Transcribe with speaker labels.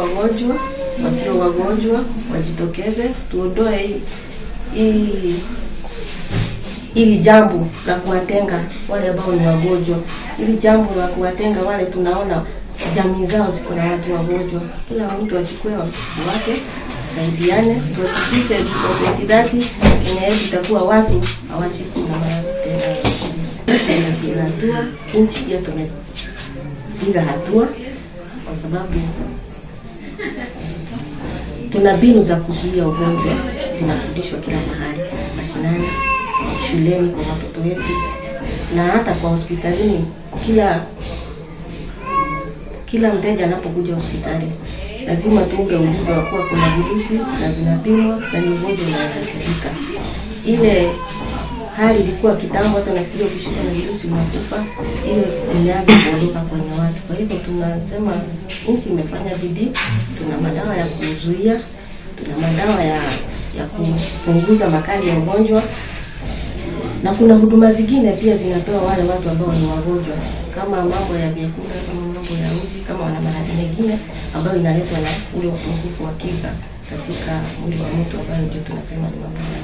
Speaker 1: Wagonjwa, wasio wagonjwa wajitokeze, tuondoe hii hili jambo la kuwatenga wale ambao ni wagonjwa, hili jambo la kuwatenga wale tunaona jamii zao ziko na watu wagonjwa. Kila mtu achukue wajibu wake, tusaidiane, tuhakikishe before 2030 Kenya yetu itakuwa watu hawashikwi na maradhi tena ya virusi. Tumepiga hatua, nchi pia tumepiga hatua kwa sababu tuna mbinu za kuzuia ugonjwa zinafundishwa kila mahali, mashinani, shuleni kwa watoto wetu na hata kwa hospitalini. Kila mteja anapokuja hospitali lazima tumpe ujumbe wa kuwa kuna virusi na zinapimwa na ni ugonjwa unaweza tibika. Ile hali ilikuwa kitambo, hata nafikiria ukishikwa na virusi unakufa, ile imeanza kuondoka kwenye watu. Kwa hivyo tunasema nchi imefanya bidii, tuna madawa ya kuzuia, tuna madawa ya kupunguza makali ya ugonjwa na kuna huduma zingine pia zinapewa wale watu ambao ni wagonjwa, kama mambo ya vyakula, kama mambo ya uji, kama wana maradhi mengine ambayo inaletwa na ule upungufu wa kinga katika mwili wa mtu, ambayo ndio tunasema ni mambo ya